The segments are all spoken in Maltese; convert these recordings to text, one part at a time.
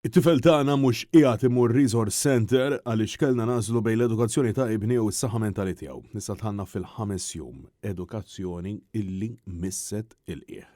It-tifel tagħna mhux qiegħed imur resource centre għaliex kellna nagħżlu bejn l-edukazzjoni ta' ibni u s-saħħa mentali tiegħu. Issa dħalna fil-ħames jum, edukazzjoni illi misset il-qiegħ.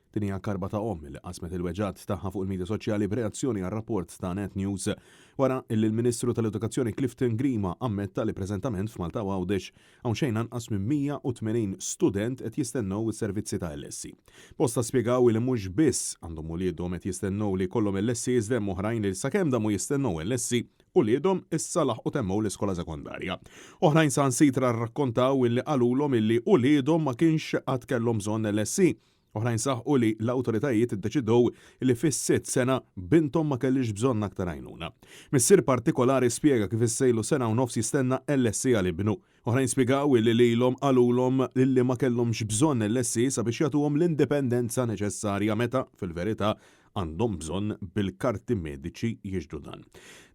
Din hija karba ta' omm li qasmet il-weġgħat tagħha fuq il-midja soċjali b'reazzjoni għar-rapport ta' Net News wara illi l-Ministru tal-Edukazzjoni Clifton Grima ammetta li preżentament f'Malta u Għawdex Hawn xejn anqas minn 180 student qed jistennew is-servizzi ta' LSE. Bosta spjegaw li mhux biss għandhom uliedhom qed jistennew li jkollhom LSE iżda hemm oħrajn li sakemm damu jistennew LSE, uliedhom issa laħqu temmew l-iskola sekondarja. Oħrajn saħansitra rrakkontaw illi qalulhom illi uliedhom ma kienx qatt kellhom bżonn LSE. Oħrajn saħqu li l-awtoritajiet iddeċidew li fis-sitt sena binthom ma kellhiex bżonn aktar għajnuna. Missier partikolari spjega kif issa ilu sena u nofs jistenna LSE għal ibnu. Oħrajn spjegaw li lilhom qalulhom li ma kellhomx bżonn LSE sabiex jagħtuhom l-indipendenza neċessarja meta, fil-verità, għandhom bżonn bil-karti mediċi jixhdu dan.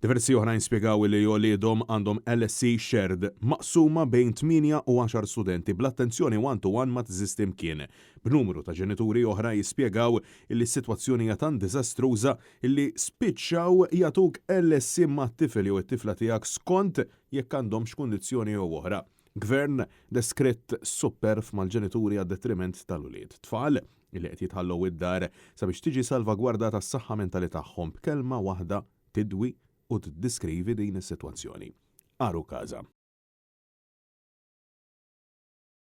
Diversi oħrajn spjegaw li uliedhom għandhom LSE shared maqsuma bejn tmienja u għaxar studenti bl-attenzjoni one to one ma teżisti mkien, b'numru ta' ġenituri oħra jispjegaw li s-sitwazzjoni hija tant diżastruża li spiċċaw jagħtuk LSE mat-tifel jew it-tifla tiegħek skont jekk għandhomx kundizzjoni jew oħra. Gvern deskritt supperv mal-ġenituri għad-detriment tal-ulied. Tfal li qed jitħallew id-dar sabiex tiġi salvagwardata s-saħħa mentali tagħhom b'kelma waħda tidwi u tiddiskrivi din is-sitwazzjoni. Agħru Casa.